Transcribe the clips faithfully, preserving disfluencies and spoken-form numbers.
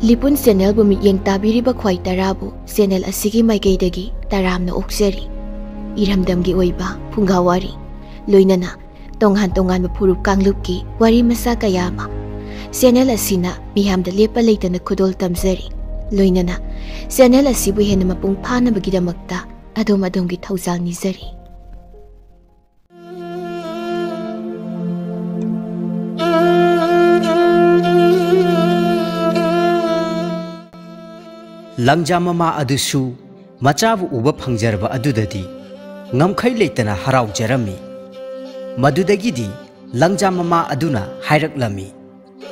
ꯂꯤꯄꯨꯟ ꯆꯦꯅꯦꯜꯕꯨ ꯃꯤꯠꯌꯦꯡ ꯇꯥꯕꯤꯔꯤꯕ ꯈ꯭ꯋꯥꯏ ꯇꯔꯥꯕꯨ ꯆꯦꯅꯦꯜ ꯑꯁꯤꯒꯤ ꯃꯥꯏꯀꯩꯗꯒꯤ ꯇꯔꯥꯝꯅ ꯑꯣꯛꯆꯔꯤ꯫ ꯏꯔꯝꯗꯝꯒꯤ ꯑꯣꯏꯕ ꯐꯨꯡꯒꯥ ꯋꯥꯔꯤ, ꯂꯣꯏꯅꯅ ꯇꯣꯉꯥꯟ ꯇꯣꯉꯥꯟꯕ ꯐꯨꯔꯨꯞ ꯀꯥꯡꯂꯨꯞꯀꯤ ꯋꯥꯔꯤ ꯃꯆꯥ ꯀꯌꯥ ꯑꯃ ꯆꯦꯅꯦꯜ ꯑꯁꯤꯅ ꯃꯤꯌꯥꯝꯗ ꯂꯦꯞꯄ ꯂꯩꯇꯅ ꯈꯨꯗꯣꯜ ꯇꯝꯖꯔꯤ꯫ ꯂꯣꯏꯅꯅ ꯆꯦꯅꯦꯜ ꯑꯁꯤꯕꯨ ꯍꯦꯟꯅ ꯃꯄꯨꯡ ꯐꯥꯅꯕꯒꯤꯗꯃꯛꯇ ꯑꯗꯣꯝ ꯑꯗꯣꯝꯒꯤ ꯊꯧꯖꯥꯜ ꯅꯤꯖꯔꯤ꯫ ꯂꯪꯖꯥ ꯃꯃꯥ ꯑꯗꯨꯁꯨ ꯃꯆꯥꯕꯨ ꯎꯕ ꯐꯪꯖꯔꯕ ꯑꯗꯨꯗꯗꯤ ꯉꯝꯈꯩ ꯂꯩꯇꯅ ꯍꯔꯥꯎꯖꯔꯝꯃꯤ꯫ ꯃꯗꯨꯗꯒꯤꯗꯤ ꯂꯪꯖꯥ ꯃꯃꯥ ꯑꯗꯨꯅ ꯍꯥꯏꯔꯛꯂꯝꯃꯤ,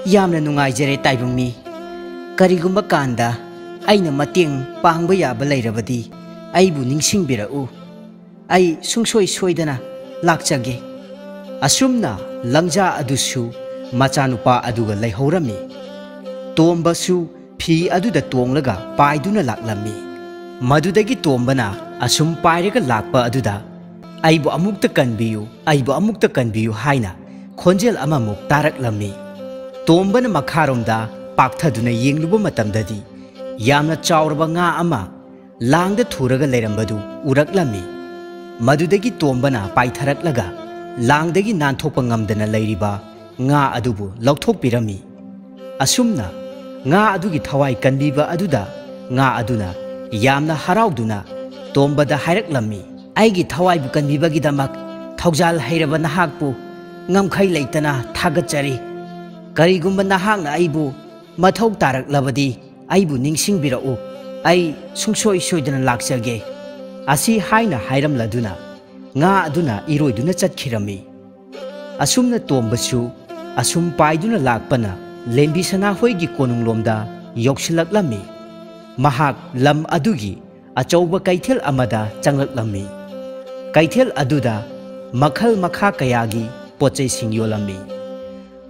"ꯌꯥꯝꯅ ꯅꯨꯡꯉꯥꯏꯖꯔꯦ ꯇꯥꯏꯕꯪꯃꯤ꯫ ꯀꯔꯤꯒꯨꯝꯕ ꯀꯥꯟꯗ ꯑꯩꯅ ꯃꯇꯦꯡ ꯄꯥꯡꯕ ꯌꯥꯕ ꯂꯩꯔꯕꯗꯤ ꯑꯩꯕꯨ ꯅꯤꯡꯁꯤꯡꯕꯤꯔꯛꯎ꯫ ꯑꯩ ꯁꯨꯡꯁꯣꯏ ꯁꯣꯏꯗꯅ ꯂꯥꯛꯆꯒꯦ꯫" ꯑꯁꯨꯝꯅ ꯂꯪꯖꯥ ꯑꯗꯨꯁꯨ ꯃꯆꯥꯅꯨꯄꯥ ꯑꯗꯨꯒ ꯂꯩꯍꯧꯔꯝꯃꯤ꯫ ꯇꯣꯝꯕꯁꯨ ꯐꯤ ꯑꯗꯨꯗ ꯇꯣꯡꯂꯒ ꯄꯥꯏꯗꯨꯅ ꯂꯥꯛꯂꯝꯃꯤ꯫ ꯃꯗꯨꯗꯒꯤ ꯇꯣꯝꯕꯅ ꯑꯁꯨꯝ ꯄꯥꯏꯔꯒ ꯂꯥꯛꯄ ꯑꯗꯨꯗ, "ꯑꯩꯕꯨ ꯑꯃꯨꯛꯇ ꯀꯟꯕꯤꯌꯨ, ꯑꯩꯕꯨ ꯑꯃꯨꯛꯇ ꯀꯟꯕꯤꯌꯨ" ꯍꯥꯏꯅ ꯈꯣꯟꯖꯦꯜ ꯑꯃꯃꯨꯛ ꯇꯥꯔꯛꯂꯝꯃꯤ꯫ ꯇꯣꯝꯕꯅ ꯃꯈꯥꯔꯣꯝꯗ ꯄꯥꯛꯊꯗꯨꯅ ꯌꯦꯡꯂꯨꯕ ꯃꯇꯝꯗꯗꯤ, ꯌꯥꯝꯅ ꯆꯥꯎꯔꯕ ꯉꯥ ꯑꯃ ꯂꯥꯡꯗ ꯊꯨꯔꯒ ꯂꯩꯔꯝꯕꯗꯨ ꯎꯔꯛꯂꯝꯃꯤ꯫ ꯃꯗꯨꯗꯒꯤ ꯇꯣꯝꯕꯅ ꯄꯥꯏꯊꯔꯛꯂꯒ ꯂꯥꯡꯗꯒꯤ ꯅꯥꯟꯊꯣꯛꯄ ꯉꯝꯗꯅ ꯂꯩꯔꯤꯕ ꯉꯥ ꯑꯗꯨꯕꯨ ꯂꯧꯊꯣꯛꯄꯤꯔꯝꯃꯤ꯫ ꯑꯁꯨꯝꯅ ꯉꯥ ꯑꯗꯨꯒꯤ ꯊꯋꯥꯏ ꯀꯟꯕꯤꯕ ꯑꯗꯨꯗ ꯉꯥ ꯑꯗꯨꯅ ꯌꯥꯝꯅ ꯍꯔꯥꯎꯗꯨꯅ ꯇꯣꯝꯕꯗ ꯍꯥꯏꯔꯛꯂꯝꯃꯤ, "ꯑꯩꯒꯤ ꯊꯋꯥꯏꯕꯨ ꯀꯟꯕꯤꯕꯒꯤꯗꯃꯛ ꯊꯧꯖꯥꯜ ꯍꯩꯔꯕ ꯅꯍꯥꯛꯄꯨ ꯉꯝꯈꯩ ꯂꯩꯇꯅ ꯊꯥꯒꯠꯆꯔꯤ꯫ ꯀꯔꯤꯒꯨꯝꯕ ꯅꯍꯥꯛꯅ ꯑꯩꯕꯨ ꯃꯊꯧ ꯇꯥꯔꯛꯂꯕꯗꯤ ꯑꯩꯕꯨ ꯅꯤꯡꯁꯤꯡꯕꯤꯔꯛꯎ꯫ ꯑꯩ ꯁꯨꯡꯁꯣꯏ ꯁꯣꯏꯗꯅ ꯂꯥꯛꯆꯒꯦ꯫" ꯑꯁꯤ ꯍꯥꯏꯅ ꯍꯥꯏꯔꯝꯂꯗꯨꯅ ꯉꯥ ꯑꯗꯨꯅ ꯏꯔꯣꯏꯗꯨꯅ ꯆꯠꯈꯤꯔꯝꯃꯤ꯫ ꯑꯁꯨꯝꯅ ꯇꯣꯝꯕꯁꯨ ꯑꯁꯨꯝ ꯄꯥꯏꯗꯨꯅ ꯂꯥꯛꯄꯅ ꯂꯦꯝꯕꯤ ꯁꯅꯥꯍꯣꯏꯒꯤ ꯀꯣꯅꯨꯡꯂꯣꯝꯗ ꯌꯧꯁꯤꯜꯂꯛꯂꯝꯃꯤ꯫ ꯃꯍꯥꯛ ꯂꯝ ꯑꯗꯨꯒꯤ ꯑꯆꯧꯕ ꯀꯩꯊꯦꯜ ꯑꯃꯗ ꯆꯪꯂꯛꯂꯝꯃꯤ꯫ ꯀꯩꯊꯦꯜ ꯑꯗꯨꯗ ꯃꯈꯜ ꯃꯈꯥ ꯀꯌꯥꯒꯤ ꯄꯣꯠꯆꯩꯁꯤꯡ ꯌꯣꯜꯂꯝꯃꯤ꯫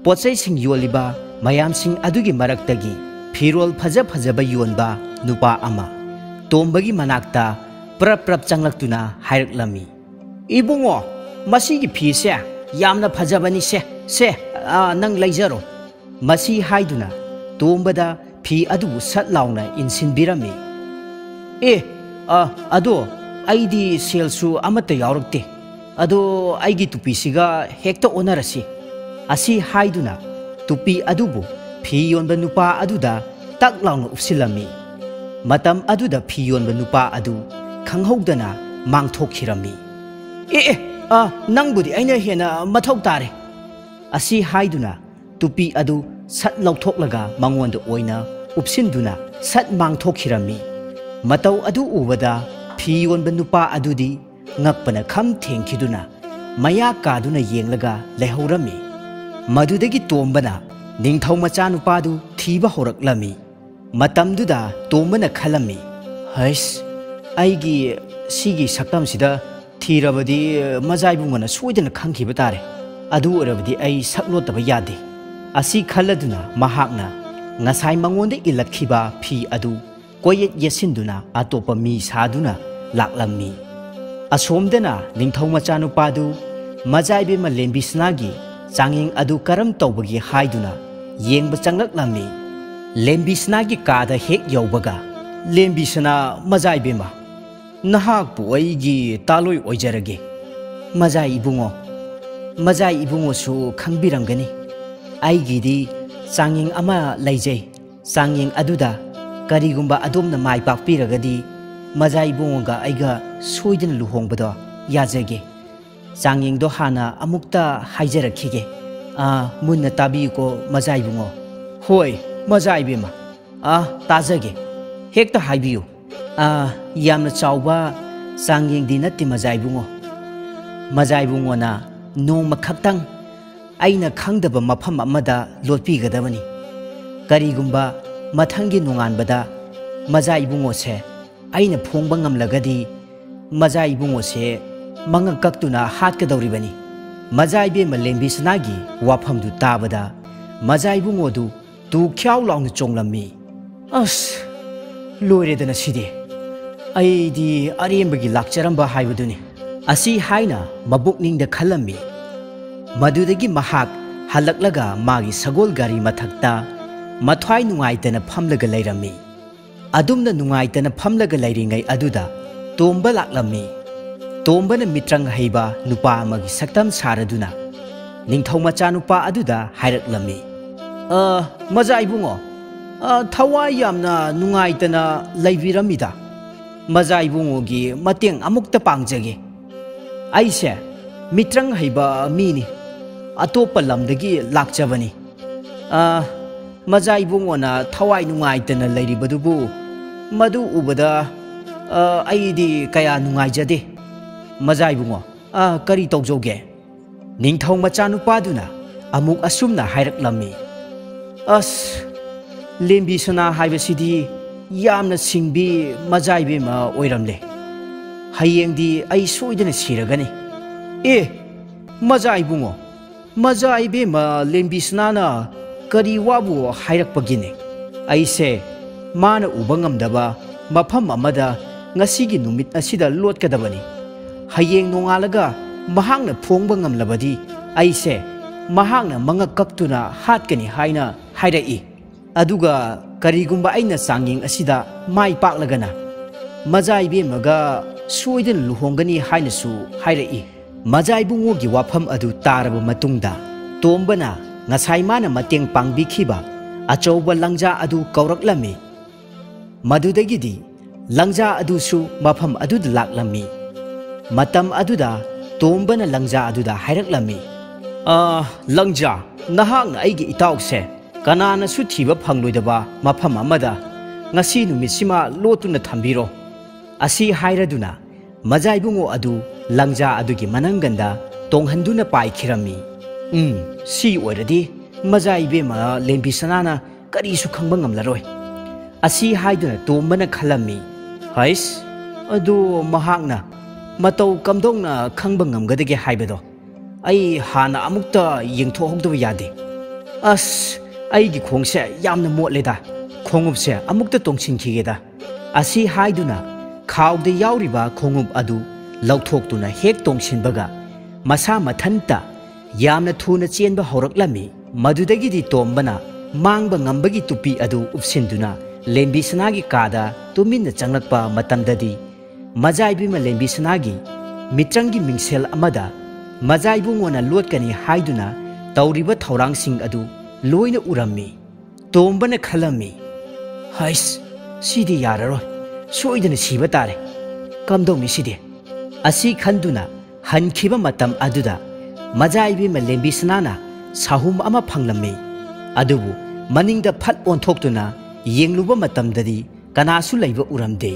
ꯄꯣꯠꯆꯩꯁꯤꯡ ꯌꯣꯜꯂꯤꯕ ꯃꯌꯥꯝꯁꯤꯡ ꯑꯗꯨꯒꯤ ꯃꯔꯛꯇꯒꯤ ꯐꯤꯔꯣꯜ ꯐꯖ ꯐꯖꯕ ꯌꯣꯟꯕ ꯅꯨꯄꯥ ꯑꯃ ꯇꯣꯝꯕꯒꯤ ꯃꯅꯥꯛꯇ ꯄ꯭ꯔꯞ ꯄ꯭ꯔꯞ ꯆꯪꯂꯛꯇꯨꯅ ꯍꯥꯏꯔꯛꯂꯝꯃꯤ, "ꯏꯕꯨꯡꯉꯣ, ꯃꯁꯤꯒꯤ ꯐꯤꯁꯦ ꯌꯥꯝꯅ ꯐꯖꯕꯅꯤ, ꯁꯦ, ꯁꯦ, ꯑ, ꯅꯪ ꯂꯩꯖꯔꯣ꯫" ꯃꯁꯤ ꯍꯥꯏꯗꯨꯅ ꯇꯣꯝꯕꯗ ꯐꯤ ꯑꯗꯨꯕꯨ ꯁꯠ ꯂꯥꯎꯅ ꯏꯟꯁꯤꯟꯕꯤꯔꯝꯃꯤ꯫ "ꯑꯦ, ꯑ, ꯑꯗꯣ ꯑꯩꯗꯤ ꯁꯦꯜꯁꯨ ꯑꯃꯠꯇ ꯌꯥꯎꯔꯛꯇꯦ꯫ ꯑꯗꯣ ꯑꯩꯒꯤ ꯇꯨꯄꯤꯁꯤꯒ ꯍꯦꯛꯇ ꯑꯣꯟꯅꯔꯁꯤ" ꯑꯁꯤ ꯍꯥꯏꯗꯨꯅ ꯇꯨꯄꯤ ꯑꯗꯨꯕꯨ ꯐꯤ ꯌꯣꯟꯕ ꯅꯨꯄꯥ ꯑꯗꯨꯗ ꯇꯛ ꯂꯥꯎꯅ ꯎꯞꯁꯤꯜꯂꯝꯃꯤ꯫ ꯃꯇꯝ ꯑꯗꯨꯗ ꯐꯤ ꯌꯣꯟꯕ ꯅꯨꯄꯥ ꯑꯗꯨ ꯈꯪꯍꯧꯗꯅ ꯃꯥꯡꯊꯣꯛꯈꯤꯔꯝꯃꯤ꯫ "ꯑꯦ, ꯑꯦ, ꯑ, ꯅꯪꯕꯨꯗꯤ ꯑꯩꯅ ꯍꯦꯟꯅ ꯃꯊꯧ ꯇꯥꯔꯦ" ꯑꯁꯤ ꯍꯥꯏꯗꯨꯅ ꯇꯨꯄꯤ ꯑꯗꯨ ꯁꯠ ꯂꯧꯊꯣꯛꯂꯒ ꯃꯉꯣꯟꯗ ꯑꯣꯏꯅ ꯎꯞꯁꯤꯟꯗꯨꯅ ꯁꯠ ꯃꯥꯡꯊꯣꯛꯈꯤꯔꯝꯃꯤ꯫ ꯃꯇꯧ ꯑꯗꯨ ꯎꯕꯗ ꯐꯤ ꯌꯣꯟꯕ ꯅꯨꯄꯥ ꯑꯗꯨꯗꯤ ꯉꯛꯄꯅ ꯈꯝ ꯊꯦꯡꯈꯤꯗꯨꯅ ꯃꯌꯥ ꯀꯥꯗꯨꯅ ꯌꯦꯡꯂꯒ ꯂꯩꯍꯧꯔꯝꯃꯤ꯫ ꯃꯗꯨꯗꯒꯤ ꯇꯣꯝꯕꯅ ꯅꯤꯡꯊꯧ ꯃꯆꯥꯅꯨꯄꯥꯗꯨ ꯊꯤꯕ ꯍꯧꯔꯛꯂꯝꯃꯤ꯫ ꯃꯇꯝꯗꯨꯗ ꯇꯣꯝꯕꯅ ꯈꯜꯂꯝꯃꯤ, "ꯍꯩꯁ, ꯑꯩꯒꯤ ꯁꯤꯒꯤ ꯁꯛꯇꯝꯁꯤꯗ ꯊꯤꯔꯕꯗꯤ ꯃꯖꯥ ꯏꯕꯨꯡꯉꯣꯅ ꯁꯣꯏꯗꯅ ꯈꯪꯈꯤꯕ ꯇꯥꯔꯦ꯫ ꯑꯗꯨ ꯑꯣꯏꯔꯕꯗꯤ ꯑꯩ ꯁꯛ ꯂꯣꯠꯇꯕ ꯌꯥꯗꯦ" ꯑꯁꯤ ꯈꯜꯂꯗꯨꯅ ꯃꯍꯥꯛꯅ ꯉꯁꯥꯏ ꯃꯉꯣꯟꯗ ꯏꯜꯂꯛꯈꯤꯕ ꯐꯤ ꯑꯗꯨ ꯀꯣꯏꯌꯦꯠ ꯌꯦꯠꯁꯤꯟꯗꯨꯅ ꯑꯇꯣꯞꯄ ꯃꯤ ꯁꯥꯗꯨꯅ ꯂꯥꯛꯂꯝꯃꯤ꯫ ꯑꯁꯣꯝꯗꯅ ꯅꯤꯡꯊꯧ ꯃꯆꯥꯅꯨꯄꯥꯗꯨ ꯃꯖꯥ ꯏꯕꯦꯝꯃ ꯂꯦꯝꯕꯤꯁꯅꯥꯒꯤ ꯆꯥꯡꯌꯦꯡ ꯑꯗꯨ ꯀꯔꯝ ꯇꯧꯕꯒꯦ ꯍꯥꯏꯗꯨꯅ ꯌꯦꯡꯕ ꯆꯪꯂꯛꯂꯝꯃꯤ꯫ ꯂꯦꯝꯕꯤꯁꯅꯥꯒꯤ ꯀꯥꯗ ꯍꯦꯛ ꯌꯧꯕꯒ, "ꯂꯦꯝꯕꯤꯁꯅꯥ, ꯃꯖꯥ ꯏꯕꯦꯝꯃ, ꯅꯍꯥꯛꯄꯨ ꯑꯩꯒꯤ ꯇꯥꯂꯣꯏ ꯑꯣꯏꯖꯔꯒꯦ"꯫ "ꯃꯖꯥ ꯏꯕꯨꯡꯉꯣ, ꯃꯖꯥ ꯏꯕꯨꯡꯉꯣꯁꯨ ꯈꯪꯕꯤꯔꯝꯒꯅꯤ, ꯑꯩꯒꯤꯗꯤ ꯆꯥꯡꯌꯦꯡ ꯑꯃ ꯂꯩꯖꯩ꯫ ꯆꯥꯡꯌꯦꯡ ꯑꯗꯨꯗ ꯀꯔꯤꯒꯨꯝꯕ ꯑꯗꯣꯝꯅ ꯃꯥꯏ ꯄꯥꯛꯄꯤꯔꯒꯗꯤ ꯃꯖꯥ ꯏꯕꯨꯡꯉꯣꯒ ꯑꯩꯒ ꯁꯣꯏꯗꯅ ꯂꯨꯍꯣꯡꯕꯗꯣ ꯌꯥꯖꯒꯦ꯫ ꯆꯥꯡꯌꯦꯡꯗꯣ ꯍꯥꯟꯅ ꯑꯃꯨꯛꯇ ꯍꯥꯏꯖꯔꯛꯈꯤꯒꯦ꯫ ꯑꯥ, ꯃꯨꯟꯅ ꯇꯥꯕꯤꯌꯨꯀꯣ ꯃꯖꯥ ꯏꯕꯨꯡꯉꯣ"꯫ "ꯍꯣꯏ, ꯃꯖꯥ ꯏꯕꯦꯝꯃ, ꯑꯥ, ꯇꯥꯖꯒꯦ꯫ ꯍꯦꯛꯇ ꯍꯥꯏꯕꯤꯌꯨ"꯫ "ꯑꯥ, ꯌꯥꯝꯅ ꯆꯥꯎꯕ ꯆꯥꯡꯌꯦꯡꯗꯤ ꯅꯠꯇꯦ ꯃꯖꯥ ꯏꯕꯨꯡꯉꯣ꯫ ꯃꯖꯥ ꯏꯕꯨꯡꯉꯣꯅ ꯅꯣꯡꯃ ꯈꯛꯇꯪ ꯑꯩꯅ ꯈꯪꯗꯕ ꯃꯐꯝ ꯑꯃꯗ ꯂꯣꯠꯄꯤꯒꯗꯕꯅꯤ꯫ ꯀꯔꯤꯒꯨꯝꯕ ꯃꯊꯪꯒꯤ ꯅꯣꯡꯉꯥꯟꯕꯗ ꯃꯖꯥ ꯏꯕꯨꯡꯉꯣꯁꯦ ꯑꯩꯅ ꯐꯣꯡꯕ ꯉꯝꯂꯒꯗꯤ ꯃꯖꯥ ꯏꯕꯨꯡꯉꯣꯁꯦ ꯃꯉꯛ ꯀꯛꯇꯨꯅ ꯍꯥꯠꯀꯗꯧꯔꯤꯕꯅꯤ"꯫ ꯃꯖꯥ ꯏꯕꯦꯝꯃ ꯂꯦꯝꯕꯤꯁꯅꯥꯒꯤ ꯋꯥꯐꯝꯗꯨ ꯇꯥꯕꯗ ꯃꯖꯥ ꯏꯕꯨꯡꯉꯣꯗꯨ ꯇꯨ ꯈ꯭ꯌꯥꯎ ꯂꯥꯎꯅ ꯆꯣꯡꯂꯝꯃꯤ꯫ "ꯑꯁ, ꯂꯣꯏꯔꯦꯗꯅ ꯁꯤꯗꯤ꯫ ꯑꯩꯗꯤ ꯑꯔꯦꯝꯕꯒꯤ ꯂꯥꯛꯆꯔꯝꯕ ꯍꯥꯏꯕꯗꯨꯅꯤ" ꯑꯁꯤ ꯍꯥꯏꯅ ꯃꯕꯨꯛꯅꯤꯡꯗ ꯈꯜꯂꯝꯃꯤ꯫ ꯃꯗꯨꯗꯒꯤ ꯃꯍꯥꯛ ꯍꯜꯂꯛꯂꯒ ꯃꯥꯒꯤ ꯁꯒꯣꯜ ꯒꯥꯔꯤ ꯃꯊꯛꯇ ꯃꯊ꯭ꯋꯥꯏ ꯅꯨꯡꯉꯥꯏꯇꯅ ꯐꯝꯂꯒ ꯂꯩꯔꯝꯃꯤ꯫ ꯑꯗꯨꯝꯅ ꯅꯨꯡꯉꯥꯏꯇꯅ ꯐꯝꯂꯒ ꯂꯩꯔꯤꯉꯩ ꯑꯗꯨꯗ ꯇꯣꯝꯕ ꯂꯥꯛꯂꯝꯃꯤ꯫ ꯇꯣꯝꯕꯅ ꯃꯤꯇ꯭ꯔꯪ ꯍꯩꯕ ꯅꯨꯄꯥ ꯑꯃꯒꯤ ꯁꯛꯇꯝ ꯁꯥꯔꯗꯨꯅ ꯅꯤꯡꯊꯧ ꯃꯆꯥꯅꯨꯄꯥ ꯑꯗꯨꯗ ꯍꯥꯏꯔꯛꯂꯝꯃꯤ, "ꯑ, ꯃꯖꯥ ꯏꯕꯨꯡꯉꯣ, ꯑ, ꯊꯋꯥꯏ ꯌꯥꯝꯅ ꯅꯨꯡꯉꯥꯏꯇꯅ ꯂꯩꯕꯤꯔꯝꯃꯤꯗ꯫ ꯃꯖꯥ ꯏꯕꯨꯡꯉꯣꯒꯤ ꯃꯇꯦꯡ ꯑꯃꯨꯛꯇ ꯄꯥꯡꯖꯒꯦ꯫ ꯑꯩꯁꯦ ꯃꯤꯇ꯭ꯔꯪ ꯍꯩꯕ ꯃꯤꯅꯤ, ꯑꯇꯣꯞꯄ ꯂꯝꯗꯒꯤ ꯂꯥꯛꯆꯕꯅꯤ꯫ ꯑ, ꯃꯖꯥ ꯏꯕꯨꯡꯉꯣꯅ ꯊꯋꯥꯏ ꯅꯨꯡꯉꯥꯏꯇꯅ ꯂꯩꯔꯤꯕꯗꯨꯕꯨ ꯃꯗꯨ ꯎꯕꯗ, ꯑ, ꯑꯩꯗꯤ ꯀꯌꯥ ꯅꯨꯡꯉꯥꯏꯖꯗꯦ꯫ ꯃꯖꯥ ꯏꯕꯨꯡꯉꯣ, ꯑ, ꯀꯔꯤ ꯇꯧꯖꯧꯒꯦ?" ꯅꯤꯡꯊꯧ ꯃꯆꯥꯅꯨꯄꯥꯗꯨꯅ ꯑꯃꯨꯛ ꯑꯁꯨꯝꯅ ꯍꯥꯏꯔꯛꯂꯝꯃꯤ, "ꯑꯁ, ꯂꯦꯝꯕꯤ ꯁꯅꯥ ꯍꯥꯏꯕꯁꯤꯗꯤ ꯌꯥꯝꯅ ꯁꯤꯡꯕꯤ ꯃꯖꯥ ꯏꯕꯦꯝꯃ ꯑꯣꯏꯔꯝꯂꯦ꯫ ꯍꯌꯦꯡꯗꯤ ꯑꯩ ꯁꯣꯏꯗꯅ ꯁꯤꯔꯒꯅꯤ꯫ ꯑꯦ, ꯃꯖꯥ ꯏꯕꯨꯡꯉꯣ, ꯃꯖꯥ ꯏꯕꯦꯝꯃ ꯂꯦꯝꯕꯤ ꯁꯅꯥꯅ ꯀꯔꯤ ꯋꯥꯕꯨ ꯍꯥꯏꯔꯛꯄꯒꯤꯅꯦ? ꯑꯩꯁꯦ ꯃꯥꯅ ꯎꯕ ꯉꯝꯗꯕ ꯃꯐꯝ ꯑꯃꯗ ꯉꯁꯤꯒꯤ ꯅꯨꯃꯤꯠ ꯑꯁꯤꯗ ꯂꯣꯠꯀꯗꯕꯅꯤ꯫ ꯍꯌꯦꯡ ꯅꯣꯡꯉꯥꯜꯂꯒ ꯃꯍꯥꯛꯅ ꯐꯣꯡꯕ ꯉꯝꯂꯕꯗꯤ ꯑꯩꯁꯦ ꯃꯍꯥꯛꯅ ꯃꯉꯛ ꯀꯛꯇꯨꯅ ꯍꯥꯠꯀꯅꯤ ꯍꯥꯏꯅ ꯍꯥꯏꯔꯛꯏ꯫ ꯑꯗꯨꯒ ꯀꯔꯤꯒꯨꯝꯕ ꯑꯩꯅ ꯆꯥꯡꯌꯦꯡ ꯑꯁꯤꯗ ꯃꯥꯏ ꯄꯥꯛꯂꯒꯅ ꯃꯖꯥ ꯏꯕꯦꯝꯃꯒ ꯁꯣꯏꯗꯅ ꯂꯨꯍꯣꯡꯒꯅꯤ ꯍꯥꯏꯅꯁꯨ ꯍꯥꯏꯔꯛꯏ꯫" ꯃꯖꯥ ꯏꯕꯨꯡꯉꯣꯒꯤ ꯋꯥꯐꯝ ꯑꯗꯨ ꯇꯥꯔꯕ ꯃꯇꯨꯡꯗ ꯇꯣꯝꯕꯅ ꯉꯁꯥꯏ ꯃꯥꯅ ꯃꯇꯦꯡ ꯄꯥꯡꯕꯤꯈꯤꯕ ꯑꯆꯧꯕ ꯂꯪꯖꯥ ꯑꯗꯨ ꯀꯧꯔꯛꯂꯝꯃꯤ꯫ ꯃꯗꯨꯗꯒꯤꯗꯤ ꯂꯪꯖꯥ ꯑꯗꯨꯁꯨ ꯃꯐꯝ ꯑꯗꯨꯗ ꯂꯥꯛꯂꯝꯃꯤ꯫ ꯃꯇꯝ ꯑꯗꯨꯗ ꯇꯣꯝꯕꯅ ꯂꯪꯖꯥ ꯑꯗꯨꯗ ꯍꯥꯏꯔꯛꯂꯝꯃꯤ, "ꯑ, ꯂꯪꯖꯥ, ꯅꯍꯥꯛꯅ ꯑꯩꯒꯤ ꯏꯇꯥꯎꯁꯦ ꯀꯅꯥꯅꯁꯨ ꯊꯤꯕ ꯐꯪꯂꯣꯏꯗꯕ ꯃꯐꯝ ꯑꯃꯗ ꯉꯁꯤ ꯅꯨꯃꯤꯠꯁꯤꯃ ꯂꯣꯠꯇꯨꯅ ꯊꯝꯕꯤꯔꯣ꯫" ꯑꯁꯤ ꯍꯥꯏꯔꯗꯨꯅ ꯃꯖꯥ ꯏꯕꯨꯡꯉꯣ ꯑꯗꯨ ꯂꯪꯖꯥ ꯑꯗꯨꯒꯤ ꯃꯅꯪꯒꯟꯗ ꯇꯣꯡꯍꯟꯗꯨꯅ ꯄꯥꯏꯈꯤꯔꯝꯃꯤ꯫ "ꯎꯝ, ꯁꯤ ꯑꯣꯏꯔꯗꯤ ꯃꯖꯥ ꯏꯕꯦꯝꯃ ꯂꯦꯝꯕꯤ ꯁꯅꯥꯅ ꯀꯔꯤꯁꯨ ꯈꯪꯕ ꯉꯝꯂꯔꯣꯏ" ꯑꯁꯤ ꯍꯥꯏꯗꯨꯅ ꯇꯣꯝꯕꯅ ꯈꯜꯂꯝꯃꯤ꯫ "ꯍꯩꯁ, ꯑꯗꯨ ꯃꯍꯥꯛꯅ ꯃꯇꯧ ꯀꯝꯗꯧꯅ ꯈꯪꯕ ꯉꯝꯒꯗꯒꯦ ꯍꯥꯏꯕꯗꯣ ꯑꯩ ꯍꯥꯟꯅ ꯑꯃꯨꯛꯇ ꯌꯦꯡꯊꯣꯛꯍꯧꯗꯕ ꯌꯥꯗꯦ꯫ ꯑꯁ, ꯑꯩꯒꯤ ꯈꯣꯡꯁꯦ ꯌꯥꯝꯅ ꯃꯣꯠꯂꯦꯗ, ꯈꯣꯡꯎꯞꯁꯦ ꯑꯃꯨꯛꯇ ꯇꯣꯡꯁꯤꯟꯈꯤꯒꯦꯗ" ꯑꯁꯤ ꯍꯥꯏꯗꯨꯅ ꯈꯥꯎꯗ ꯌꯥꯎꯔꯤꯕ ꯈꯣꯡꯎꯞ ꯑꯗꯨ ꯂꯧꯊꯣꯛꯇꯨꯅ ꯍꯦꯛ ꯇꯣꯡꯁꯤꯟꯕꯒ ꯃꯁꯥ ꯃꯊꯟꯇ ꯌꯥꯝꯅ ꯊꯨꯅ ꯆꯦꯟꯕ ꯍꯧꯔꯛꯂꯝꯃꯤ꯫ ꯃꯗꯨꯗꯒꯤꯗꯤ ꯇꯣꯝꯕꯅ ꯃꯥꯡꯕ ꯉꯝꯕꯒꯤ ꯇꯨꯄꯤ ꯑꯗꯨ ꯎꯞꯁꯤꯟꯗꯨꯅ ꯂꯦꯝꯕꯤꯁꯅꯥꯒꯤ ꯀꯥꯗ ꯇꯨꯃꯤꯟꯅ ꯆꯪꯂꯛꯄ ꯃꯇꯝꯗꯗꯤ, ꯃꯖꯥ ꯏꯕꯦꯝꯃ ꯂꯦꯝꯕꯤꯁꯅꯥꯒꯤ ꯃꯤꯇ꯭ꯔꯪꯒꯤ ꯃꯤꯡꯁꯦꯜ ꯑꯃꯗ ꯃꯖꯥ ꯏꯕꯨꯡꯉꯣꯅ ꯂꯣꯠꯀꯅꯤ ꯍꯥꯏꯗꯨꯅ ꯇꯧꯔꯤꯕ ꯊꯧꯔꯥꯡꯁꯤꯡ ꯑꯗꯨ ꯂꯣꯏꯅ ꯎꯔꯝꯃꯤ꯫ ꯇꯣꯝꯕꯅ ꯈꯜꯂꯝꯃꯤ, "ꯍꯩꯁ, ꯁꯤꯗꯤ ꯌꯥꯔꯔꯣꯏ, ꯁꯣꯏꯗꯅ ꯁꯤꯕ ꯇꯥꯔꯦ꯫ ꯀꯝꯗꯧꯅꯤ ꯁꯤꯗꯤ?" ꯑꯁꯤ ꯈꯟꯗꯨꯅ ꯍꯟꯈꯤꯕ ꯃꯇꯝ ꯑꯗꯨꯗ ꯃꯖꯥ ꯏꯕꯦꯝꯃ ꯂꯦꯝꯕꯤꯁꯅꯥꯅ ꯁꯥꯍꯨꯝ ꯑꯃ ꯐꯪꯂꯝꯃꯤ꯫ ꯑꯗꯨꯕꯨ ꯃꯅꯤꯡꯗ ꯐꯠ ꯑꯣꯟꯊꯣꯛꯇꯨꯅ ꯌꯦꯡꯂꯨꯕ ꯃꯇꯝꯗꯗꯤ ꯀꯅꯥꯁꯨ ꯂꯩꯕ ꯎꯔꯝꯗꯦ꯫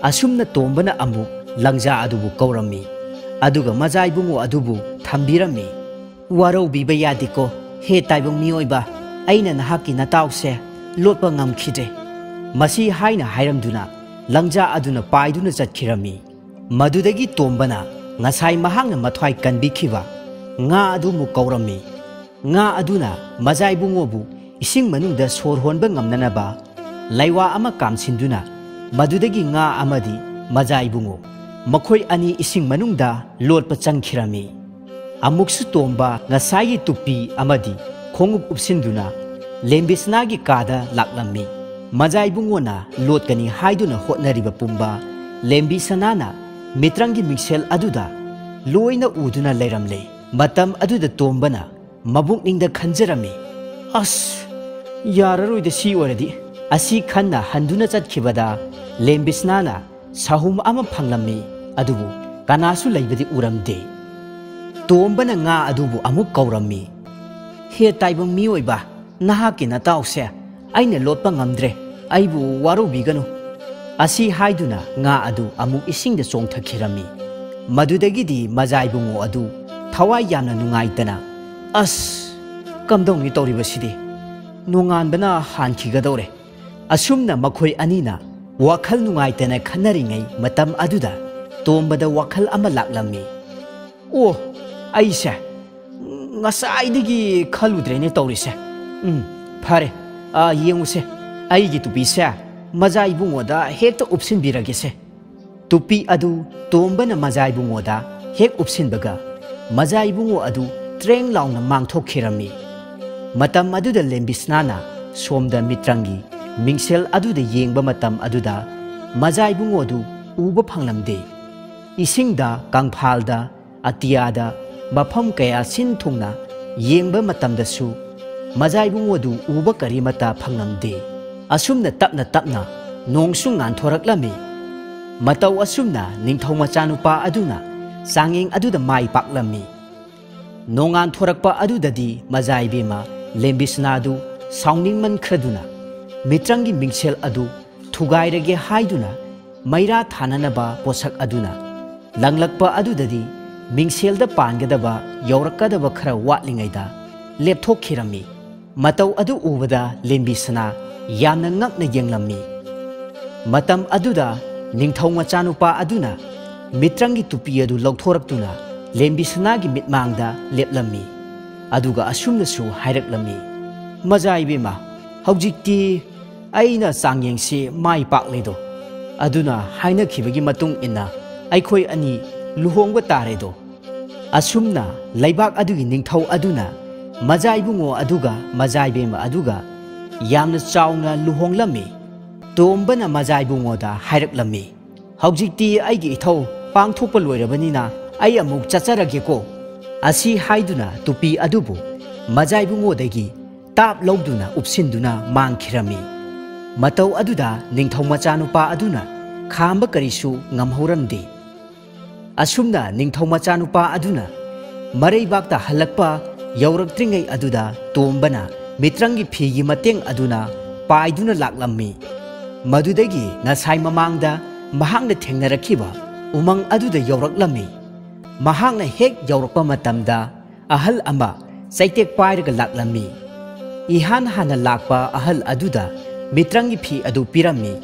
ꯑꯁꯨꯝꯅ ꯇꯣꯝꯕꯅ ꯑꯃꯨꯛ ꯂꯪꯖꯥ ꯑꯗꯨꯕꯨ ꯀꯧꯔꯝꯃꯤ꯫ ꯑꯗꯨꯒ ꯃꯖꯥ ꯏꯕꯨꯡꯉꯣ ꯑꯗꯨꯕꯨ ꯊꯝꯕꯤꯔꯝꯃꯤ꯫ "ꯋꯥꯔꯧꯕꯤꯕ ꯌꯥꯗꯦꯀꯣ, ꯍꯦ ꯇꯥꯏꯕꯪ ꯃꯤꯑꯣꯏꯕ, ꯑꯩꯅ ꯅꯍꯥꯛꯀꯤ ꯅꯇꯥꯎꯁꯦ ꯂꯣꯠꯄ ꯉꯝꯈꯤꯗ꯭ꯔꯦ꯫" ꯃꯁꯤ ꯍꯥꯏꯅ ꯍꯥꯏꯔꯝꯗꯨꯅ ꯂꯪꯖꯥ ꯑꯗꯨꯅ ꯄꯥꯏꯗꯨꯅ ꯆꯠꯈꯤꯔꯝꯃꯤ꯫ ꯃꯗꯨꯗꯒꯤ ꯇꯣꯝꯕꯅ ꯉꯁꯥꯏ ꯃꯍꯥꯛꯅ ꯃꯊ꯭ꯋꯥꯏ ꯀꯟꯕꯤꯈꯤꯕ ꯉꯥ ꯑꯗꯨ ꯑꯃꯨꯛ ꯀꯧꯔꯝꯃꯤ꯫ ꯉꯥ ꯑꯗꯨꯅ ꯃꯖꯥ ꯏꯕꯨꯡꯉꯣꯕꯨ ꯏꯁꯤꯡ ꯃꯅꯨꯡꯗ ꯁꯣꯔ ꯍꯣꯟꯕ ꯉꯝꯅꯅꯕ ꯂꯩꯋꯥ ꯑꯃ ꯀꯥꯝꯁꯤꯟꯗꯨꯅ, ꯃꯗꯨꯗꯒꯤ ꯉꯥ ꯑꯃꯗꯤ ꯃꯖꯥ ꯏꯕꯨꯡꯉꯣ, ꯃꯈꯣꯏ ꯑꯅꯤ ꯏꯁꯤꯡ ꯃꯅꯨꯡꯗ ꯂꯣꯠꯄ ꯆꯪꯈꯤꯔꯝꯃꯤ꯫ ꯑꯃꯨꯛꯁꯨ ꯇꯣꯝꯕ ꯉꯁꯥꯏꯒꯤ ꯇꯨꯄꯤ ꯑꯃꯗꯤ ꯈꯣꯡꯎꯞ ꯎꯞꯁꯤꯟꯗꯨꯅ ꯂꯦꯝꯕꯤꯁꯅꯥꯒꯤ ꯀꯥꯗ ꯂꯥꯛꯂꯝꯃꯤ꯫ ꯃꯖꯥ ꯏꯕꯨꯡꯉꯣꯅ ꯂꯣꯠꯀꯅꯤ ꯍꯥꯏꯗꯨꯅ ꯍꯣꯠꯅꯔꯤꯕ ꯄꯨꯝꯕ ꯂꯦꯝꯕꯤꯁꯅꯥꯅ ꯃꯤꯇ꯭ꯔꯪꯒꯤ ꯃꯤꯡꯁꯦꯜ ꯑꯗꯨꯗ ꯂꯣꯏꯅ ꯎꯗꯨꯅ ꯂꯩꯔꯝꯂꯦ꯫ ꯃꯇꯝ ꯑꯗꯨꯗ ꯇꯣꯝꯕꯅ ꯃꯕꯨꯛꯅꯤꯡꯗ ꯈꯟꯖꯔꯝꯃꯤ, "ꯑꯁ, ꯌꯥꯔꯔꯣꯏꯗ ꯁꯤ ꯑꯣꯏꯔꯗꯤ꯫" ꯑꯁꯤ ꯈꯟꯅ ꯍꯟꯗꯨꯅ ꯆꯠꯈꯤꯕꯗ ꯂꯦꯝꯕꯤꯁꯅꯥꯅ ꯁꯥꯍꯨꯝ ꯑꯃ ꯐꯪꯂꯝꯃꯤ꯫ ꯑꯗꯨꯕꯨ ꯀꯅꯥꯁꯨ ꯂꯩꯕꯗꯤ ꯎꯔꯝꯗꯦ꯫ ꯇꯣꯝꯕꯅ ꯉꯥ ꯑꯗꯨꯕꯨ ꯑꯃꯨꯛ ꯀꯧꯔꯝꯃꯤ, "ꯍꯦ ꯇꯥꯏꯕꯪ ꯃꯤꯑꯣꯏꯕ, ꯅꯍꯥꯛꯀꯤ ꯅꯇꯥꯎꯁꯦ ꯑꯩꯅ ꯂꯣꯠꯄ ꯉꯝꯗ꯭ꯔꯦ, ꯑꯩꯕꯨ ꯋꯥꯔꯧꯕꯤꯒꯅꯨ꯫" ꯑꯁꯤ ꯍꯥꯏꯗꯨꯅ ꯉꯥ ꯑꯗꯨ ꯑꯃꯨꯛ ꯏꯁꯤꯡꯗ ꯆꯣꯡꯊꯈꯤꯔꯝꯃꯤ꯫ ꯃꯗꯨꯗꯒꯤꯗꯤ ꯃꯖꯥ ꯏꯕꯨꯡꯉꯣ ꯑꯗꯨ ꯊꯋꯥꯏ ꯌꯥꯝꯅ ꯅꯨꯡꯉꯥꯏꯇꯅ, "ꯑꯁ, ꯀꯝꯗꯧꯅꯤ ꯇꯧꯔꯤꯕꯁꯤꯗꯤ? ꯅꯣꯡꯉꯥꯟꯕꯅ ꯍꯥꯟꯈꯤꯒꯗꯧꯔꯦ꯫" ꯑꯁꯨꯝꯅ ꯃꯈꯣꯏ ꯑꯅꯤꯅ ꯋꯥꯈꯜ ꯅꯨꯡꯉꯥꯏꯇꯅ ꯈꯟꯅꯔꯤꯉꯩ ꯃꯇꯝ ꯑꯗꯨꯗ ꯇꯣꯝꯕꯗ ꯋꯥꯈꯜ ꯑꯃ ꯂꯥꯛꯂꯝꯃꯤ꯫ "ꯑꯣ, ꯑꯩꯁꯦ ꯉꯁꯥꯏꯗꯒꯤ ꯈꯜꯂꯨꯗ꯭ꯔꯦꯅꯦ ꯇꯧꯔꯤꯁꯦ꯫ ꯎꯝ, ꯐꯔꯦ, ꯑ, ꯌꯦꯡꯉꯨꯁꯦ, ꯑꯩꯒꯤ ꯇꯨꯄꯤꯁꯦ ꯃꯖꯥ ꯏꯕꯨꯡꯉꯣꯗ ꯍꯦꯛꯇ ꯎꯞꯁꯤꯟꯕꯤꯔꯒꯦꯁꯦ꯫" ꯇꯨꯄꯤ ꯑꯗꯨ ꯇꯣꯝꯕꯅ ꯃꯖꯥ ꯏꯕꯨꯡꯉꯣꯗ ꯍꯦꯛ ꯎꯞꯁꯤꯟꯕꯒ, ꯃꯖꯥ ꯏꯕꯨꯡꯉꯣ ꯑꯗꯨ ꯇ꯭ꯔꯦꯡ ꯂꯥꯎꯅ ꯃꯥꯡꯊꯣꯛꯈꯤꯔꯝꯃꯤ꯫ ꯃꯇꯝ ꯑꯗꯨꯗ ꯂꯦꯝꯕꯤꯁꯅꯥꯅ ꯁꯣꯝꯗ ꯃꯤꯇ꯭ꯔꯪꯒꯤ ꯃꯤꯡꯁꯦꯜ ꯑꯗꯨꯗ ꯌꯦꯡꯕ ꯃꯇꯝ ꯑꯗꯨꯗ ꯃꯖꯥ ꯏꯕꯨꯡꯉꯣꯗꯨ ꯎꯕ ꯐꯪꯂꯝꯗꯦ꯫ ꯏꯁꯤꯡꯗ, ꯀꯪꯐꯥꯜꯗ, ꯑꯇꯤꯌꯥꯗ, ꯃꯐꯝ ꯀꯌꯥ ꯁꯤꯟ ꯊꯨꯡꯅ ꯌꯦꯡꯕ ꯃꯇꯝꯗꯁꯨ ꯃꯖꯥ ꯏꯕꯨꯡꯉꯣꯗꯨ ꯎꯕ ꯀꯔꯤꯃꯠꯇ ꯐꯪꯂꯝꯗꯦ꯫ ꯑꯁꯨꯝꯅ ꯇꯞꯅ ꯇꯞꯅ ꯅꯣꯡꯁꯨ ꯉꯥꯟꯊꯣꯔꯛꯂꯝꯃꯤ꯫ ꯃꯇꯧ ꯑꯁꯨꯝꯅ ꯅꯤꯡꯊꯧ ꯃꯆꯥꯅꯨꯄꯥ ꯑꯗꯨꯅ ꯆꯥꯡꯌꯦꯡ ꯑꯗꯨꯗ ꯃꯥꯏ ꯄꯥꯛꯂꯝꯃꯤ꯫ ꯅꯣꯡꯉꯥꯟ ꯊꯣꯔꯛꯄ ꯑꯗꯨꯗꯗꯤ ꯃꯖꯥ ꯏꯕꯦꯝꯃ ꯂꯦꯝꯕꯤꯁꯅꯥꯗꯨ ꯁꯥꯎꯅꯤꯡꯃꯟꯈ꯭ꯔꯗꯨꯅ ꯃꯤꯇ꯭ꯔꯪꯒꯤ ꯃꯤꯡꯁꯦꯜ ꯑꯗꯨ ꯊꯨꯒꯥꯏꯔꯒꯦ ꯍꯥꯏꯗꯨꯅ ꯃꯩꯔꯥ ꯊꯥꯅꯅꯕ ꯄꯣꯠꯁꯛ ꯑꯗꯨꯅ ꯂꯪꯂꯛꯄ ꯑꯗꯨꯗꯗꯤ ꯃꯤꯡꯁꯦꯜꯗ ꯄꯥꯟꯒꯗꯕ ꯌꯧꯔꯛꯀꯗꯕ ꯈꯔ ꯋꯥꯠꯂꯤꯉꯩꯗ ꯂꯦꯞꯊꯣꯛꯈꯤꯔꯝꯃꯤ꯫ ꯃꯇꯧ ꯑꯗꯨ ꯎꯕꯗ ꯂꯦꯝꯕꯤꯁꯅꯥ ꯌꯥꯝꯅ ꯉꯛꯅ ꯌꯦꯡꯂꯝꯃꯤ꯫ ꯃꯇꯝ ꯑꯗꯨꯗ ꯅꯤꯡꯊꯧ ꯃꯆꯥꯅꯨꯄꯥ ꯑꯗꯨꯅ ꯃꯤꯇ꯭ꯔꯪꯒꯤ ꯇꯨꯄꯤ ꯑꯗꯨ ꯂꯧꯊꯣꯔꯛꯇꯨꯅ ꯂꯦꯝꯕꯤꯁꯅꯥꯒꯤ ꯃꯤꯠꯃꯥꯡꯗ ꯂꯦꯞꯂꯝꯃꯤ꯫ ꯑꯗꯨꯒ ꯑꯁꯨꯝꯅꯁꯨ ꯍꯥꯏꯔꯛꯂꯝꯃꯤ, "ꯃꯖꯥ ꯏꯕꯦꯝꯃ, ꯍꯧꯖꯤꯛꯇꯤ ꯑꯩꯅ ꯆꯥꯡꯌꯦꯡꯁꯤ ꯃꯥꯏ ꯄꯥꯛꯂꯦꯗꯣ꯫ ꯑꯗꯨꯅ ꯍꯥꯏꯅꯈꯤꯕꯒꯤ ꯃꯇꯨꯡ ꯏꯟꯅ ꯑꯩꯈꯣꯏ ꯑꯅꯤ ꯂꯨꯍꯣꯡꯕ ꯇꯥꯔꯦꯗꯣ"꯫ ꯑꯁꯨꯝꯅ ꯂꯩꯕꯥꯛ ꯑꯗꯨꯒꯤ ꯅꯤꯡꯊꯧ ꯑꯗꯨꯅ ꯃꯖꯥ ꯏꯕꯨꯡꯉꯣ ꯑꯗꯨꯒ ꯃꯖꯥ ꯏꯕꯦꯝꯃ ꯑꯗꯨꯒ ꯌꯥꯝꯅ ꯆꯥꯎꯅ ꯂꯨꯍꯣꯡꯂꯝꯃꯤ꯫ ꯇꯣꯝꯕꯅ ꯃꯖꯥ ꯏꯕꯨꯡꯉꯣꯗ ꯍꯥꯏꯔꯛꯂꯝꯃꯤ, "ꯍꯧꯖꯤꯛꯇꯤ ꯑꯩꯒꯤ ꯏꯊꯧ ꯄꯥꯡꯊꯣꯛꯄ ꯂꯣꯏꯔꯕꯅꯤꯅ ꯑꯩ ꯑꯃꯨꯛ ꯆꯠꯆꯔꯒꯦꯀꯣ"꯫ ꯑꯁꯤ ꯍꯥꯏꯗꯨꯅ ꯇꯨꯄꯤ ꯑꯗꯨꯕꯨ ꯃꯖꯥ ꯏꯕꯨꯡꯉꯣꯗꯒꯤ ꯇꯥꯞ ꯂꯧꯗꯨꯅ ꯎꯞꯁꯤꯟꯗꯨꯅ ꯃꯥꯡꯈꯤꯔꯝꯃꯤ꯫ ꯃꯇꯧ ꯑꯗꯨꯗ ꯅꯤꯡꯊꯧ ꯃꯆꯥꯅꯨꯄꯥ ꯑꯗꯨꯅ ꯈꯥꯝꯕ ꯀꯔꯤꯁꯨ ꯉꯝꯍꯧꯔꯝꯗꯦ꯫ ꯑꯁꯨꯝꯅ ꯅꯤꯡꯊꯧ ꯃꯆꯥꯅꯨꯄꯥ ꯑꯗꯨꯅ ꯃꯔꯩꯕꯥꯛꯇ ꯍꯜꯂꯛꯄ ꯌꯧꯔꯛꯇ꯭ꯔꯤꯉꯩ ꯑꯗꯨꯗ ꯇꯣꯝꯕꯅ ꯃꯤꯇ꯭ꯔꯪꯒꯤ ꯐꯤꯒꯤ ꯃꯇꯦꯡ ꯑꯗꯨꯅ ꯄꯥꯏꯗꯨꯅ ꯂꯥꯛꯂꯝꯃꯤ꯫ ꯃꯗꯨꯗꯒꯤ ꯉꯁꯥꯏ ꯃꯃꯥꯡꯗ ꯃꯍꯥꯛꯅ ꯊꯦꯡꯅꯔꯛꯈꯤꯕ ꯎꯃꯪ ꯑꯗꯨꯗ ꯌꯧꯔꯛꯂꯝꯃꯤ꯫ ꯃꯍꯥꯛꯅ ꯍꯦꯛ ꯌꯧꯔꯛꯄ ꯃꯇꯝꯗ ꯑꯍꯜ ꯑꯃ ꯆꯩꯇꯦꯛ ꯄꯥꯏꯔꯒ ꯂꯥꯛꯂꯝꯃꯤ꯫ ꯏꯍꯥꯟ ꯍꯥꯟꯅ ꯂꯥꯛꯄ ꯑꯍꯜ ꯑꯗꯨꯗ ꯃꯤꯇ꯭ꯔꯪꯒꯤ ꯐꯤ ꯑꯗꯨ ꯄꯤꯔꯝꯃꯤ꯫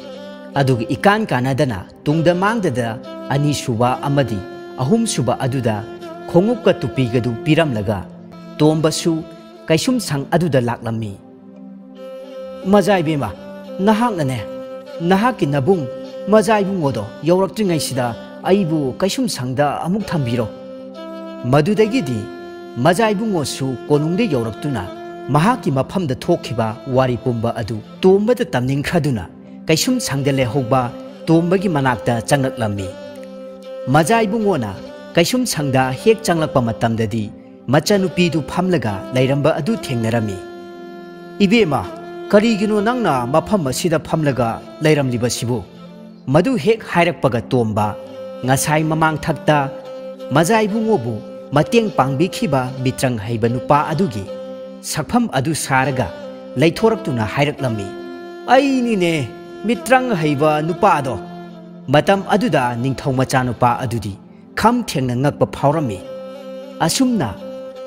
ꯑꯗꯨꯒ ꯏꯀꯥꯟ ꯀꯥꯟꯅꯗꯅ ꯇꯨꯡꯗ ꯃꯥꯡꯗꯗ ꯑꯅꯤꯁꯨꯕ ꯑꯃꯗꯤ ꯑꯍꯨꯝꯁꯨꯕ ꯑꯗꯨꯗ ꯈꯣꯡꯎꯞꯀ ꯇꯨꯄꯤꯒꯗꯨ ꯄꯤꯔꯝꯂꯒ ꯇꯣꯝꯕꯁꯨ ꯀꯩꯁꯨꯝꯁꯪ ꯑꯗꯨꯗ ꯂꯥꯛꯂꯝꯃꯤ꯫ "ꯃꯖꯥ ꯏꯕꯦꯝꯃ, ꯅꯍꯥꯛꯅꯅꯦ, ꯅꯍꯥꯛꯀꯤ ꯅꯕꯨꯡ ꯃꯖꯥ ꯏꯕꯨꯡꯉꯣꯗꯣ ꯌꯧꯔꯛꯇ꯭ꯔꯤꯉꯩꯁꯤꯗ ꯑꯩꯕꯨ ꯀꯩꯁꯨꯝꯁꯪꯗ ꯑꯃꯨꯛ ꯊꯝꯕꯤꯔꯣ"꯫ ꯃꯗꯨꯗꯒꯤꯗꯤ ꯃꯖꯥ ꯏꯕꯨꯡꯉꯣꯁꯨ ꯀꯣꯅꯨꯡꯗ ꯌꯧꯔꯛꯇꯨꯅ ꯃꯍꯥꯛꯀꯤ ꯃꯐꯝꯗ ꯊꯣꯛꯈꯤꯕ ꯋꯥꯔꯤ ꯄꯨꯝꯕ ꯑꯗꯨ ꯇꯣꯝꯕꯗ ꯇꯝꯅꯤꯡꯈ꯭ꯔꯗꯨꯅ ꯀꯩꯁꯨꯝꯁꯪꯗ ꯂꯩꯍꯧꯕ ꯇꯣꯝꯕꯒꯤ ꯃꯅꯥꯛꯇ ꯆꯪꯂꯛꯂꯝꯃꯤ꯫ ꯃꯖꯥ ꯏꯕꯨꯡꯉꯣꯅ ꯀꯩꯁꯨꯝꯁꯪꯗ ꯍꯦꯛ ꯆꯪꯂꯛꯄ ꯃꯇꯝꯗꯗꯤ ꯃꯆꯥꯅꯨꯄꯤꯗꯨ ꯐꯝꯂꯒ ꯂꯩꯔꯝꯕ ꯑꯗꯨ ꯊꯦꯡꯅꯔꯝꯃꯤ꯫ "ꯏꯕꯦꯝꯃ, ꯀꯔꯤꯒꯤꯅꯣ ꯅꯪꯅ ꯃꯐꯝ ꯑꯁꯤꯗ ꯐꯝꯂꯒ ꯂꯩꯔꯝꯂꯤꯕꯁꯤꯕꯨ?" ꯃꯗꯨ ꯍꯦꯛ ꯍꯥꯏꯔꯛꯄꯒ ꯇꯣꯝꯕ ꯉꯁꯥꯏ ꯃꯃꯥꯡꯊꯛꯇ ꯃꯖꯥ ꯏꯕꯨꯡꯉꯣꯕꯨ ꯃꯇꯦꯡ ꯄꯥꯡꯕꯤꯈꯤꯕ ꯃꯤꯇ꯭ꯔꯪ ꯍꯩꯕ ꯅꯨꯄꯥ ꯑꯗꯨꯒꯤ ꯁꯛꯐꯝ ꯑꯗꯨ ꯁꯥꯔꯒ ꯂꯩꯊꯣꯔꯛꯇꯨꯅ ꯍꯥꯏꯔꯛꯂꯝꯃꯤ, "ꯑꯩꯅꯤꯅꯦ, ꯃꯤꯇ꯭ꯔꯪ ꯍꯩꯕ ꯅꯨꯄꯥꯗꯣ!" ꯃꯇꯝ ꯑꯗꯨꯗ ꯅꯤꯡꯊꯧ ꯃꯆꯥꯅꯨꯄꯥ ꯑꯗꯨꯗꯤ ꯈꯝ ꯊꯦꯡꯅ ꯉꯛꯄ ꯐꯥꯎꯔꯝꯃꯤ꯫ ꯑꯁꯨꯝꯅ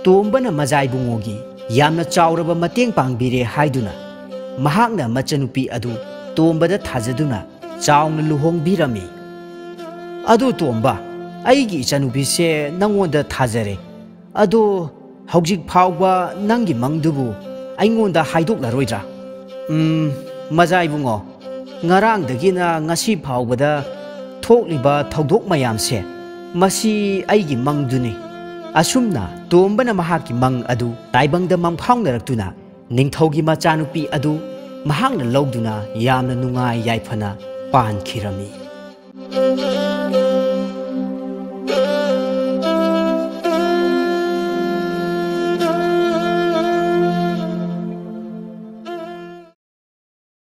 ꯇꯣꯝꯕꯅ ꯃꯖꯥ ꯏꯕꯨꯡꯉꯣꯒꯤ ꯌꯥꯝꯅ ꯆꯥꯎꯔꯕ ꯃꯇꯦꯡ ꯄꯥꯡꯕꯤꯔꯦ ꯍꯥꯏꯗꯨꯅ ꯃꯍꯥꯛꯅ ꯃꯆꯥꯅꯨꯄꯤ ꯑꯗꯨ ꯇꯣꯝꯕꯗ ꯊꯥꯖꯗꯨꯅ ꯆꯥꯎꯅ ꯂꯨꯍꯣꯡꯕꯤꯔꯝꯃꯤ꯫ "ꯑꯗꯨ ꯇꯣꯝꯕ, ꯑꯩꯒꯤ ꯏꯆꯥꯅꯨꯄꯤꯁꯦ ꯅꯪꯉꯣꯟꯗ ꯊꯥꯖꯔꯦ꯫ ꯑꯗꯣ ꯍꯧꯖꯤꯛ ꯐꯥꯎꯕ ꯅꯪꯒꯤ ꯃꯪꯗꯨꯕꯨ ꯑꯩꯉꯣꯟꯗ ꯍꯥꯏꯗꯣꯛꯂꯔꯣꯏꯗ꯭ꯔꯥ?" "ꯎꯝ, ꯃꯖꯥ ꯏꯕꯨꯡꯉꯣ, ꯉꯔꯥꯡꯗꯒꯤꯅ ꯉꯁꯤ ꯐꯥꯎꯕꯗ ꯊꯣꯛꯂꯤꯕ ꯊꯧꯗꯣꯛ ꯃꯌꯥꯝꯁꯦ, ꯃꯁꯤ ꯑꯩꯒꯤ ꯃꯪꯗꯨꯅꯤ꯫" ꯑꯁꯨꯝꯅ ꯇꯣꯝꯕꯅ ꯃꯍꯥꯛꯀꯤ ꯃꯪ ꯑꯗꯨ ꯇꯥꯏꯕꯪꯗ ꯃꯪꯐꯥꯎꯅꯔꯛꯇꯨꯅ ꯅꯤꯡꯊꯧꯒꯤ ꯃꯆꯥꯅꯨꯄꯤ ꯑꯗꯨ ꯃꯍꯥꯛꯅ ꯂꯧꯗꯨꯅ ꯌꯥꯝꯅ ꯅꯨꯡꯉꯥꯏ ꯌꯥꯏꯐꯅ ꯄꯥꯟꯈꯤꯔꯝꯃꯤ꯫